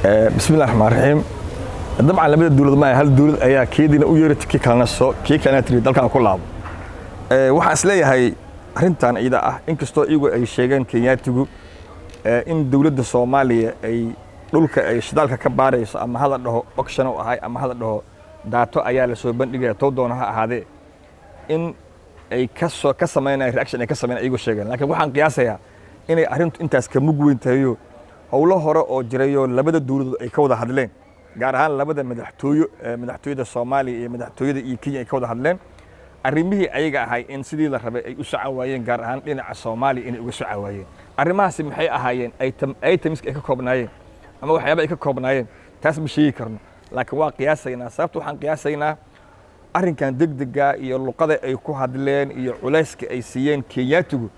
Bismillahi raxmaan raxiim. Dabcan labada dowlad maaha, hal dowlad ayaa keediina u yeeratay, kii kalena soo kii kalena tiri dalkan ku laabo. Waxaan is leeyahay arrintan iyada ah, inkastoo iyagu ay sheegeen Kenyaatigu in dowladda Soomaaliya ay dhulka ay shidaalka ka baarayso, ama hada dhaho auction u ahay ama hada dhaho data ayaa la soo bandhigaya, tow doona ha ahaadee, in ay ka soo ka samaynayaan reaction ay ka samaynayaan iyagu sheegeen, laakiin waxaan qiyaasayaa inay arrintu intaas ka mug weyn tahayo howlo hore oo jirayoo labada dowladood ay ka wada hadleen, gaar ahaan labada madaxtooyo, madaxtooyada Soomaaliya iyo madaxtooyada iyo Kenya ay ka wada hadleen arrimihii ayaga ahay, in sidii la rabay ay u socon waayeen, gaar ahaan dhinaca Soomaaliya inay uga socon waayeen. Arrimahaasi maxay ahaayeen, items ay ka koobnaayeen ama waxyaaba ay ka koobnaayeen, taas ma sheegi karno, laakiin waa qiyaasaynaa. Sababta waxaan qiyaasaynaa arrinkan degdega iyo luqada ay ku hadleen iyo culayska ay siiyeen Kenyaatigu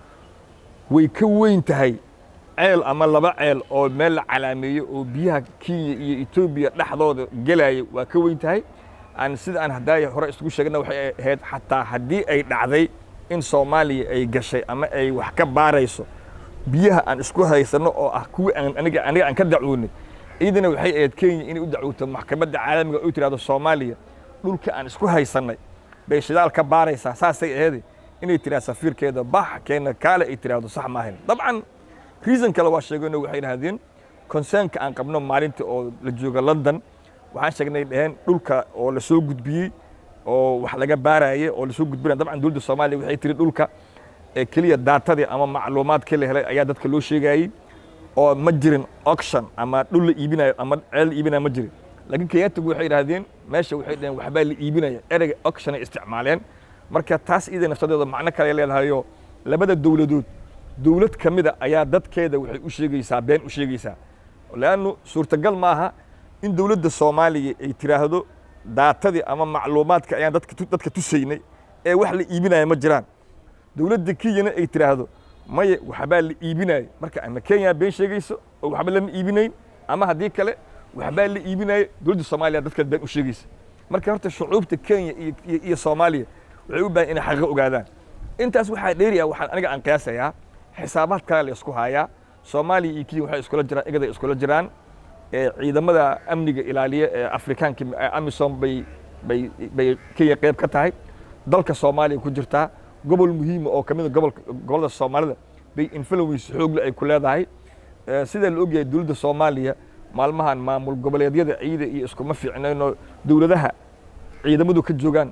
way ka weyn tahay ceel ama laba ceel oo meel la calaameeyo oo biyaha Kenya iyo Etoobiya dhexdooda gelaya. Waa ka weyn tahay. Aan sida aan haddaaya hore isugu sheegna, waxay ahayd xataa haddii ay dhacday in Soomaaliya ay gashay ama ay wax ka baarayso biyaha aan isku haysanno oo ah kuwii aan aniga aan ka dacwoonay, iyadana waxay ahayd Kenya inay u dacwooto maxkamadda caalamiga oo tiraahdo Soomaaliya dhulka aan isku haysannay bay shidaal ka baaraysaa. Saasay ahayd. Inay tiraahdo safiirkeeda bax keena kaale ay tiraahdo sax maahayn. Dabcan reason kale waa sheegayno, waxay yidhaahdeen concernka aan qabno maalinta oo la jooga London waxaan sheegnay, dheheen, dhulka oo la soo gudbiyey oo wax laga baarayay oo lasoo gudbinaya. Dabcan dowladda Soomaaliya waxay tiri dhulka ee keliya datadii ama macluumaadkii la helay ayaa dadka loo sheegayey oo ma jirin auction ama dhul la iibinayo ama ceel la iibinayo ma jirin. Laakiin Kenyaatigu waxay yidhaahdeen meesha, waxay dhaheen waxbaa la iibinaya, ereyga auction ay isticmaaleen. Marka taas iyada naftadeeda macno kale leedahayo, labada dowladood dowlad ka mida ayaa dadkeeda waxay u sheegaysaa been u sheegaysaa, leannu suurtagal maaha in dowladda Soomaaliya ay tiraahdo datadii ama macluumaadka ayaan dadka tusaynay ee wax la iibinaya ma jiraan, dowladda Kenyana ay tiraahdo maye, waxbaa la iibinaya. Marka ama Kenya been sheegayso oo waxba lama iibinayn, ama haddii kale waxbaa la iibinaya, dowladda Soomaaliya dadka been u sheegaysa. Marka horta shucuubta Kenya iyo Soomaaliya waxay u baahan inay xaqiiqo ogaadaan. Intaas waxaa dheeri ah, waxaan aniga aan qiyaasayaa xisaabaad kale la isku hayaa. Soomaaliya iyo Kenya waxay iskula jiraan, igaday iskula jiraan ee ciidamada amniga ilaaliya ee Afrikaanka ee AMISOM bay Kenya qayb ka tahay, dalka Soomaaliya ku jirtaa, gobol muhiima oo kamid a gobolka gobolada Soomaalida bay influence xoog leh ay ku leedahay. Sida la ogyahay, dowladda Soomaaliya maalmahan maamul goboleedyada ciida iyo iskuma fiicnaynoo dowladaha ciidamadu ka joogaan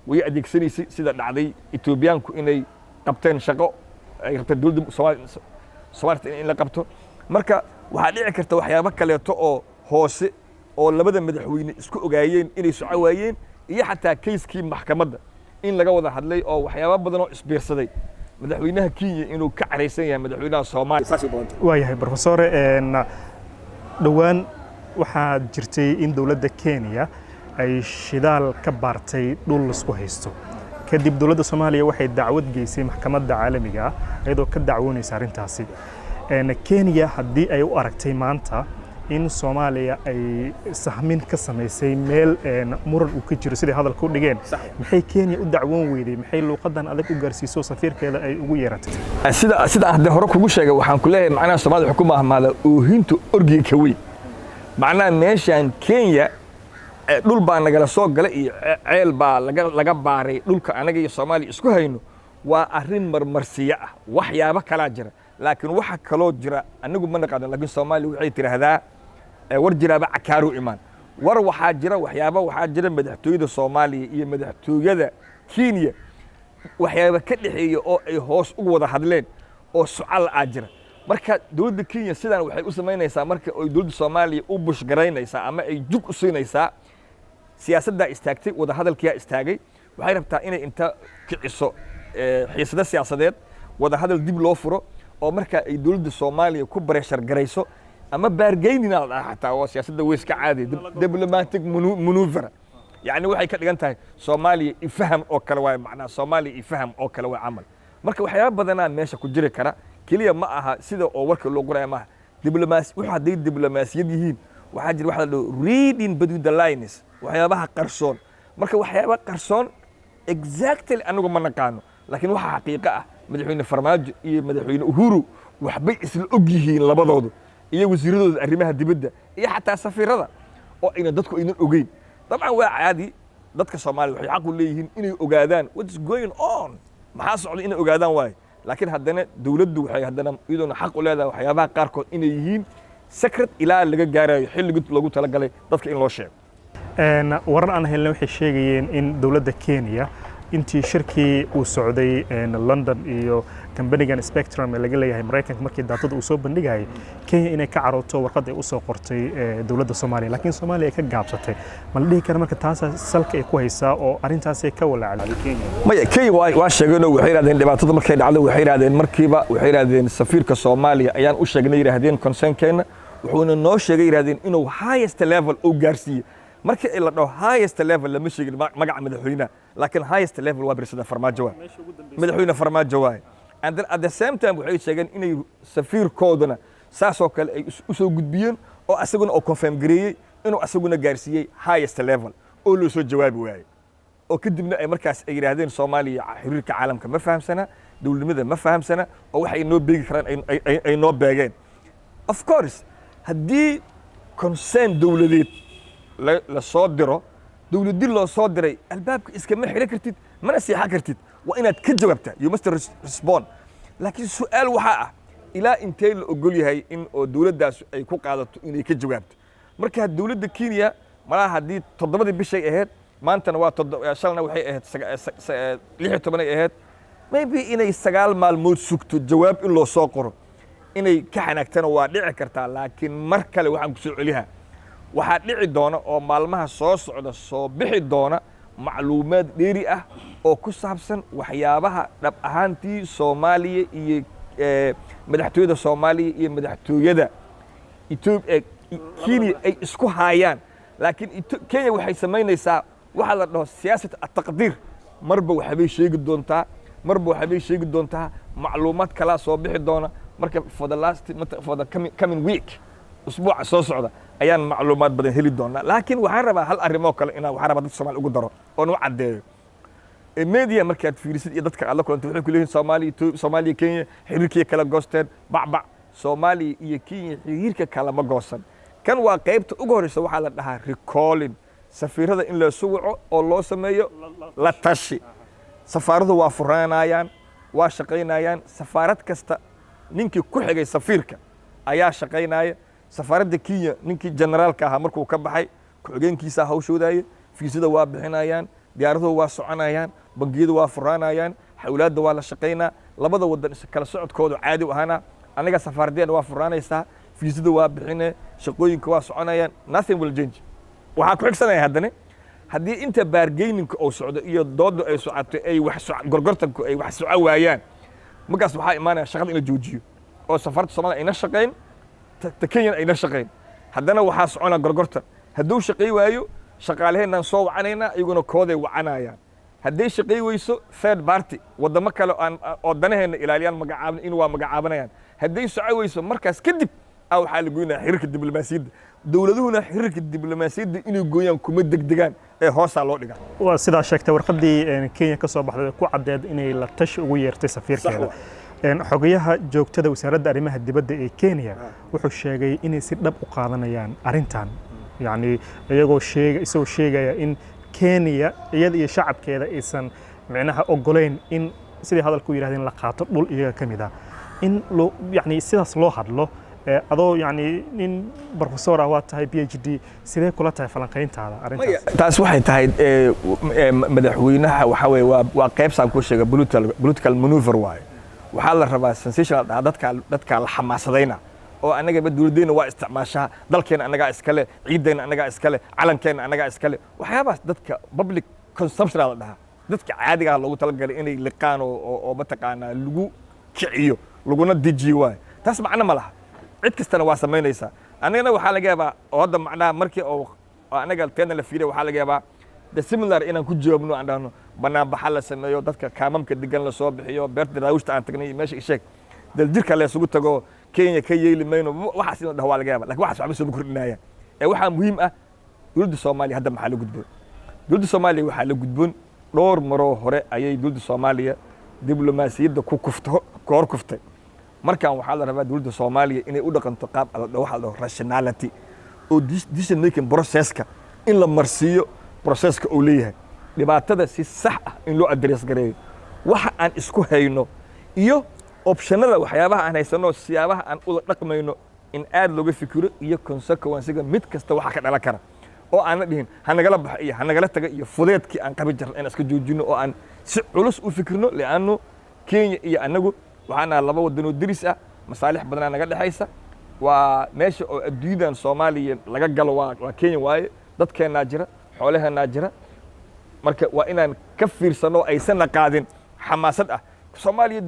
way adeegsanaysay, sida dhacday Etoobiyaanku inay qabteen shaqo ay rabteen dowladda Soomaaliya in la qabto. Marka waxaa dhici karta waxyaabo kaleeto oo hoose oo labada madaxweyne isku ogaayeen inay soco waayeen, iyo xataa kayskii maxkamadda in laga wada hadlay oo waxyaabo badan oo isbiirsaday, madaxweynaha Kenya inuu ka caraysan yahay madaxweynaha Soomaaliya, saasay u badan tahay. Waayahay profesore, dhowaan waxaa jirtay in dowladda Kenya ay shidaal ka baartay dhul laisku haysto. Kadib dowladda Soomaaliya waxay dacwad geysay maxkamadda caalamiga ah iyadoo ka dacwoonaysa arrintaasi. Kenya haddii ay u aragtay maanta in Soomaaliya ay sahmin ka samaysay meel muran uu ka jiro, siday hadalka u dhigeen, maxay Kenya u dacwoon weyday? Maxay luuqadan adag u gaarsiiso safiirkeeda ay ugu yeeratay? Sida aan hadda hore kugu sheegay, waxaan ku leeyahay macnaha Soomaalida waxay ku mahmaada oohinta orgiga ka weyn. Macnaha meeshaan Kenya dhul baa nagala soo galay iyo ceel baa laga baaray dhulka anaga iyo Soomaaliya isku hayno, waa arrin marmarsiyo ah. Waxyaabo kalaa jira, laakiin waxa kaloo jira anigu ma naqaano. Laakiin Soomaaliya waxay tidhaahdaa war jiraaba cakaaru imaan. War waxaa jira, waxyaaba waxaa jira madaxtooyada Soomaaliya iyo madaxtooyada Kenya waxyaaba ka dhexeeya oo ay hoos ugu wada hadleen oo sucal aa jira. Marka dowladda Kenya sidan waxay u samaynaysaa, marka ay dowladda Soomaaliya u push garaynaysaa ama ay jug u siinaysaa, siyaasaddaa istaagtay, wada hadalkiyaa istaagay. Waxay rabtaa inay inta kiciso xiisado siyaasadeed, wada hadal dib loo furo, oo marka ay dowladda Soomaaliya ku pressure garayso ama bargainingna la dhaha xataa waa siyaasadda way iska caadi, diplomatic maneuver. Yacni waxay ka dhigan tahay Soomaaliya ifaham oo kale waaye, macnaha Soomaaliya ifaham oo kale waa camal. Marka waxyaaba badanaa meesha ku jiri kara, keliya ma aha sida oo warka loo qoraya maaha. Diblomaasi wuxuu hadday diblomaasiyad yihiin, waxaa jira waxa la dhaho reading between the lines, waxyaabaha qarsoon. Marka waxyaaba qarsoon exactly anigu ma naqaano, laakiin waxaa xaqiiqo ah madaxweyne Farmaajo iyo madaxweyne Uhuru waxbay isla og yihiin labadoodu. Iyo wasiiradooda arrimaha dibadda iyo xataa safiirada oo ayna dadku aynan ogeyn. Dabcan waa caadi, dadka Soomaaliya waxay xaq u leeyihiin inay ogaadaan what's going on, maxaa socda inay ogaadaan waaye. Laakiin haddana dowladdu waxay haddana iyadoona xaq u leedahay waxyaabaha qaarkood inay yihiin secret ilaa laga gaarayo xilligii loogu talagalay dadka in loo sheego. Warar aan helnay waxay sheegayeen in dowladda Kenya intii shirkii uu socday London iyo kambanigan Spectrum ee laga leeyahay Maraykanka, markii daatada uu soo bandhigayay, Kenya inay ka carooto warqad ay u soo qortay dowladda Soomaaliya, laakiin Soomaaliya ay ka gaabsatay. Ma la dhihi kara marka taasaa salka ay ku haysaa oo arrintaasay ka walaacday Kenya? Maya, Kenya waa sheegeenoo waxay yidhahdeen dhibaatada markay dhacdo, waxay yidhahdeen markiiba, waxay yidhahdeen safiirka Soomaaliya ayaan u sheegnay, yidhahdeen, concern-keena, wuxuuna noo sheegay, yidhahdeen, inuu highest level uu gaarsiiyey. Markii la dhaho highest level, lama sheegin magaca madaxweynaha, laakiin highest level waa President Farmaajo waay, Madaxweyne Farmaajo waay. And then at the same time waxay sheegeen inay safiirkoodana saasoo kale ay u soo gudbiyeen oo asaguna oo confirm gareeyey inuu asaguna gaarsiiyey highest level oo loo soo jawaabi waayey, oo kadibna ay markaas ay yidhaahdeen Soomaaliya xiriirka caalamka ma fahamsana, dowladnimada ma fahamsana, oo waxay noo beegi karaan ay noo beegeen. Of course, haddii concern dowladeed la soo diro, dowladii loo soo diray albaabka iskama xidhan kartid, mana seexan kartid, waa inaad ka jawaabtaa, you must respond. Laakiin su-aal waxaa ah ilaa intee la ogol yahay in oo dowladdaas ay ku qaadato inay ka jawaabto. Marka dowladda Kenya malaha haddii 7-dii bishay ahayd, maantana waa shalna waxay ahayd 16 ay ahayd, maybe inay 9 maalmood sugto jawaab in loo soo qoro, inay ka xanaagtana waa dhici kartaa. Laakiin mar kale waxaan ku soo celihaa, waxaa dhici doona oo maalmaha soo socda soo bixi doona macluumaad dheeri ah oo ku saabsan waxyaabaha dhab ahaantii Soomaaliya iyo madaxtooyada Soomaaliya iyo madaxtooyada Kenya ay isku haayaan. Laakiin Kenya waxay samaynaysaa waxaa la dhaho siyaasat ataqdiir. Marba waxbay sheegi doontaa, marba waxbay sheegi doontaa, macluumaad kalaa soo bixi doona. Marka for the last for the coming week, usbuuca soo socda, ayaan macluumaad badan heli doonaa. Laakiin waxaan rabaa hal arrimoo kale inaan waxaan rabaa dadka Soomaaliya ugu daro oon u caddeeyo. Media markaad fiirisid iyo dadka aad la kulantay, waxay ku leeyihiin Soomaaliya, Soomaaliya, Kenya xiriirkii kala goosteen bacbac. Soomaaliya iyo Kenya xiriirka kalama goosan. Kan waa qaybta ugu horreysa, waxaa la dhahaa recalling, safiirada in laysu waco oo loo sameeyo la tashi. Safaaradu waa furaanayaan, waa shaqaynayaan. Safaarad kasta ninkii ku xigay safiirka ayaa shaqaynaya. Safaaradda Kenya ninkii generaalka ahaa markuu ka baxay, ku-xigeenkiisaa hawshoodaya. Fiisada waa bixinayaan, diyaaraduhu waa soconayaan, bangiyadu waa furaanayaan, xawlaadda waa la shaqaynaa, labada wadan kala socodkoodu caadi u ahaana. Aniga safaaradeena waa furaanaysaa, fiisada waa bixine, shaqooyinka waa soconayaan, nothing will change. Waxaa ku xigsanaya haddana haddii inta bargaining-ka uu socdo iyo doodu ay socoto ay wax gorgortanku ay wax soco waayaan, markaas waxaa imaanaya shaqada in la joojiyo oo safaarada Soomaaliya ayna shaqayn, ta Kenyan ayna shaqayn. Haddana waxaa socona gorgortan. Hadduu shaqay waayo, shaqaalaheennaan soo wacanaynaa, iyaguna kooday wacanayaan. Hadday shaqay weyso, third party, waddamo kale aan oo danaheenna ilaaliyaan magacaabna in waa magacaabanayaan. Hadday soco weyso, markaas kadib a waxaa la goynaya xiriirka diblomaasiyadda. Dowladuhuna xiriirka diblomaasiyadda inay gooyaan kuma degdegaan ee hoosaa loo dhigaa. Waa sidaa sheegtay, warqaddii Kenya ka soo baxday ku caddeed inay la tashi ugu yeertay safiirkeeda. Xogayaha joogtada wasaaradda arrimaha dibadda ee Kenya wuxuu sheegay inay si dhab u qaadanayaan arrintan, yacni iyagoo sheega isagoo sheegaya in Kenya iyada iyo shacabkeeda aysan micnaha ogoleyn in sidii hadalku yidhahdeen la qaato dhul iyaga ka mid ah, in loo yacni sidaas loo hadlo. Adoo yacni nin professor ah waa tahay, PhD, sidee kula tahay falanqayntaada arrintaas? Taas waxay tahay madaxweynaha waxaa weeye waa qaybsaan kuu sheega, political maneuver waaye. Waxaa la rabaa sensational dhaha, dadka la xamaasadayna oo annagaba dowladdeena waa isticmaashaa, dalkeena annagaa iskale, ciiddeenna annagaa iskale, calankeenna annagaa iskale. Waxyaabahaas dadka public consumption la dhahaa, dadka caadiga ah loogu talagalay inay liqaan oo mataqaanaa lagu kiciyo laguna dejiyo waaye. Taas macno ma laha, cid kastana waa samaynaysaa. Annagana waxaa laga yaabaa oo hadda macnaha markii oo annaga teena la fiiriya, waxaa laga yaabaa the similar inaan ku jawaabno, aan dhahno banaanbaxa la sameeyo, dadka kaamamka degan la soo bixiyo, beerta Daraawishta aan tagnay iyo meesha isheeg daljirka la isugu tago, Kenya ka yeeli mayno, waxaas in la dhaho waa laga yaaba. Lakin waxaas waxba sooma kordhinayaan. Ee waxaa muhiim ah dowladda Soomaaliya hadda maxaa la gudboon? Dowladda Soomaaliya waxaa la gudboon, dhowr maroo hore ayay dowladda Soomaaliya diblomaasiyadda ku kufto, ku hor kuftay. Markan waxaa la rabaa dowladda Soomaaliya inay u dhaqanto qaab waxa la dhaho rationality oo decision making processka in la marsiiyo processka uu leeyahay, dhibaatada si sax ah in loo address gareeyo, waxa aan isku hayno iyo optionada, waxyaabaha aan haysano, siyaabaha aan ula dhaqmayno in aad looga fikiro iyo consequencega mid kasta waxa ka dhalan kara, oo aan la dhihin ha nagala baxo iyo ha nagala taga iyo fudeedkii aan qabi jirna in iska joojino oo aan si culus u fikirno, li'annu Kenya iyo annagu waxaan nahay laba wadanoo deris ah, masaalix badanaa naga dhexaysa. Waa meesha oo adduunyadan Soomaaliya laga galo waa Kenya waaye. Dadkeennaa jira, xoolaheennaa jira. Marka waa inaan ka fiirsano, aysanna qaadin xamaasad ah Soomaaliya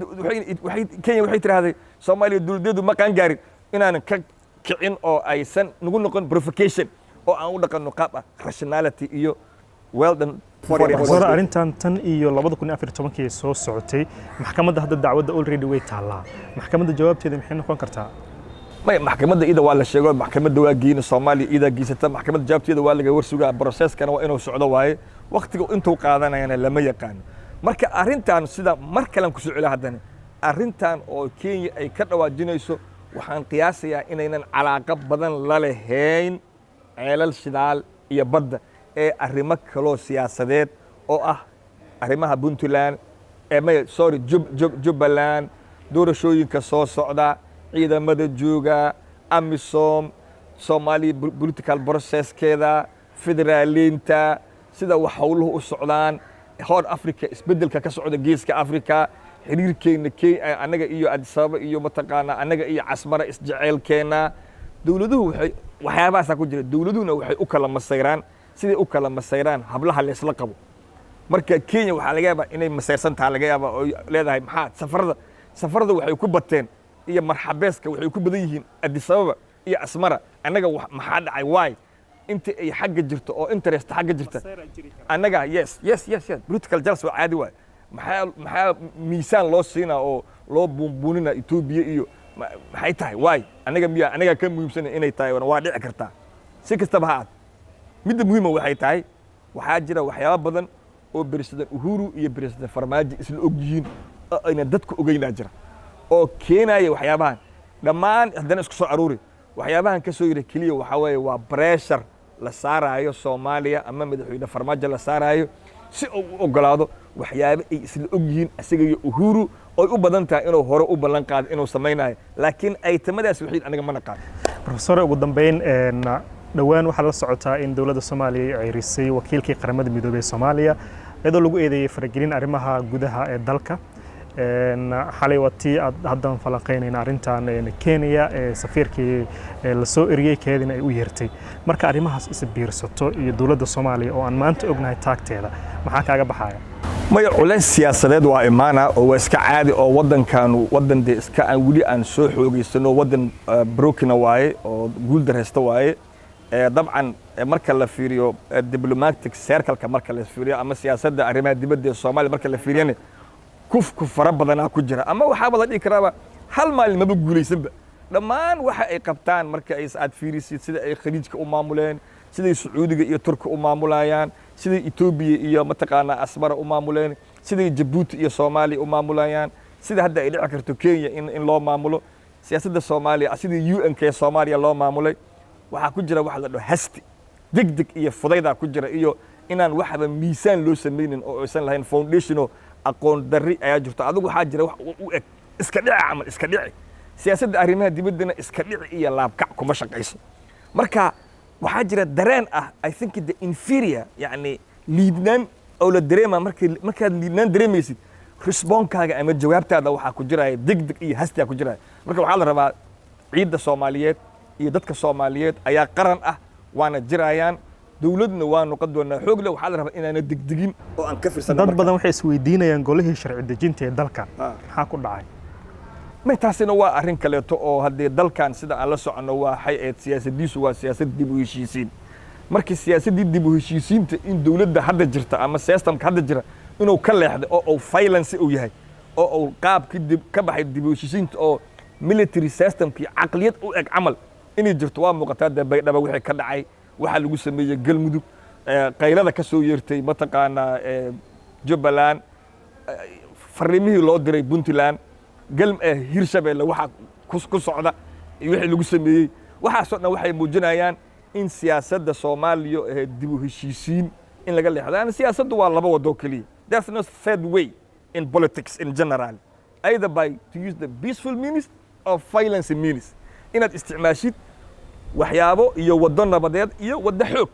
Kenya waxay tidhaahday Soomaaliya dowladeedu ma qaan gaarin, inaanan ka kicin oo aysan nagu noqon provocation, oo aan u dhaqanno qaab ah rationality iyo well done. Professor, arrintan tan iyo 2014-kii soo socotay maxkamadda. Hadda dacwadda already way taallaa maxkamadda. Jawaabteeda maxay noqon kartaa? Maya, maxkamadda ida waa la sheego, maxkamadda waa geyna, Soomaaliya idaa geysata maxkamadda. Jawaabteeda waa laga warsugaa, processkana waa inuu socdo waaye. Waktiga intuu qaadanayana lama yaqaano. Marka arrintan sida mar kalen kusoo celiya, haddana arrintan oo Kenya ay ka dhawaajinayso, waxaan qiyaasayaa inaynan calaaqo badan la lahayn ceelal shidaal iyo badda, ee arrimo kaloo siyaasadeed oo ah arrimaha Puntland ee, maya, sorry, Jubbaland, doorashooyinka soo socda, ciidamada jooga AMISOM, Soomaaliya political processkeeda, federaaliinta, sida wax howluhu u socdaan, Horn Africa, isbeddelka ka socda Geeska Africa, xiriirkeenna annaga iyo Addis Ababa iyo mataqaanaa annaga iyo Casmara, isjeceylkeenna. Dowladuhu waxay waxyaabahaasaa ku jira. Dowladuhuna waxay u kala masayraan siday u kala masayraan hablaha leysla qabo. Marka Kenya waxaa laga yaabaa inay masayrsan taha, laga yaabaa oo leedahay maxaa safarada waxay ku bateen iyo marxabeeska waxay ku badan yihiin Addis Ababa iyo Asmara. Annaga maxaa dhacay? Waay inta ay xagga jirto oo interest xagga jirta annaga. Yes, political jealous waa caadi waay. Maxaa miisaan loo siinaa oo loo buunbuunina Etoobiya iyo maxay tahay? Waay annaga miya annaga ka muhiimsan inay tahay waa dhici kartaa. Si kastaba ha aad, midda muhiima waxay tahay waxaa jira waxyaabo badan oo President Uhuru iyo President Farmaajo isla og yihiin oo ayna dadku ogeynaa jira oo keenaya waxyaabahan dhammaan. Haddana isku soo aruuri waxyaabahan ka soo yidhi keliya waxaa weeye waa pressure la saaraayo Soomaaliya ama madaxweyne Farmaajo la saaraayo si uu u ogolaado waxyaabo ay isla og yihiin isaga iyo Uhuru, oy u badan tahay inuu hore u ballan qaado inuu samaynayo, laakiin ay tamadaas wixii aniga ma naqaan. Professor, ugu dambeyn, dhowaan waxaa la socotaa in dowladda Soomaaliya ay ceyrisay wakiilkii Qaramada Midoobey ee Soomaaliya, iyadoo lagu eedeeyey faragelin arrimaha gudaha ee dalka. Xalay waa tii aad haddan falanqeynayna arrintan Kenya ee safiirkii lasoo eriyey, keedina ay u yeertay. Marka arrimahaas is biirsato iyo dowladda Soomaaliya oo aan maanta ognahay taagteeda, maxaa kaaga baxaya? Maya, culays siyaasadeed waa imaana oo waa iska caadi, oo waddankaanu waddan dee iska aan weli aan soo xoogeysano, waddan brokina waaye oo guul daraysta waaye. Dabcan marka la fiiriyo diplomatic circle-ka, marka la fiiriyo ama siyaasadda arrimaha dibadda ee Soomaaliya marka la fiiriyana, kufku fara badanaa ku jira, ama waxaaba la dhihi karaaba hal maalin maba guulaysanba dhammaan waxa ay qabtaan. Marka ay aad fiirisid sida ay Khaliijka u maamuleen, siday Sacuudiga iyo Turka u maamulayaan, siday Etoobiya iyo mataqaanaa Asmara u maamuleen, siday Jabuuti iyo Soomaaliya u maamulayaan, sida hadda ay dhici karto Kenya in loo maamulo siyaasadda Soomaaliya, sidii UN-ka ee Soomaaliya loo maamulay, waxaa ku jira waxa la dhaho hasty, degdeg iyo fudaydaa ku jira, iyo inaan waxba miisaan loo samaynin oo aysan lahayn foundationo, aqoon darri ayaa jirto. Adigu waxaa jira wax u eg iska dhici camal, iska dhici. Siyaasadda arrimaha dibaddana iska dhici iyo laabkac kuma shaqayso. Marka waxaa jira dareen ah, I think, the inferior, yacni liidnaan oo la dareema. Markaad liidnaan dareemaysid, respondkaaga ama jawaabtaada waxaa ku jiraya degdeg iyo hasty aa ku jiraya. Marka waxaa la rabaa ciidda Soomaaliyeed iyo dadka Soomaaliyeed ayaa qaran ah, waana jirayaan, dowladna waa noqon doonaa xoog leh. Waxaa la rabaa inaana degdegin oo aan ka fiirsanno. Dad badan waxay isweydiinayaan golihii sharci dejinta ee dalka maxaa ku dhacay? May, taasina waa arrin kaleeto oo haddee dalkan sida aan la soconno waxay ahayd siyaasadiisu waa siyaasad dib u heshiisiin. Markii siyaasaddii dib u heshiisiinta in dowladda hadda jirta ama systemka hadda jira inuu ka leexday oo uu violence uu yahay oo uu qaabkii dib ka baxay dib u heshiisiinta oo military systemkii caqliyad u eg camal inay jirto waa muuqataa. Dee Baydhaba wixii ka dhacay, waxaa lagu sameeyey Galmudug, qaylada ka soo yeertay mataqaanaa Jubbaland, fariimihii loo diray Puntland. Hirshabeelle waxa ku socda iyo wixii lagu sameeyey, waxaasoo dhan waxay muujinayaan in siyaasadda Soomaaliya ee dib u heshiisiin in laga leexdo. Siyaasaddu waa laba wado keliya. There's no third way in politics in general, either by to use the peaceful means or violence means, inaad isticmaashid waxyaabo iyo waddo nabadeed iyo waddo xoog.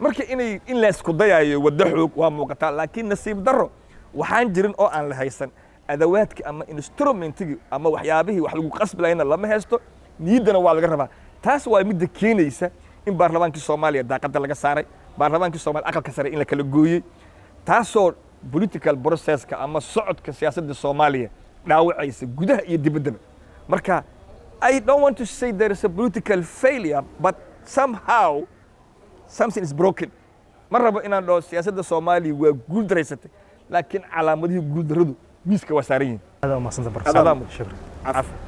Marka inay in la isku dayayo waddo xoog waa muuqataa, laakiin nasiib darro waxaan jirin oo aan la haysan adawaadki ama instrumentigii ama waxyaabihii wax lagu qasbi lahayna lama haysto, niyaddana waa laga rabaa. Taas waa midda keenaysa in baarlamaankii Soomaaliya daaqadda laga saaray, baarlamaankii Soomaaliya aqalka sare in la kala gooyey, taasoo political processka ama socodka siyaasadda Soomaaliya dhaawacaysa gudaha iyo dibaddaba. Marka I don't want to say there is a political failure, but somehow something is broken. Ma rabo inaan dhaho siyaasadda Soomaaliya waa guul daraysatay, laakiin calaamadihii guul darradu miiska waa saaran yihiin. Aad u mahadsantahay. Adaa Professor. mudan. Shukran. Cafwan.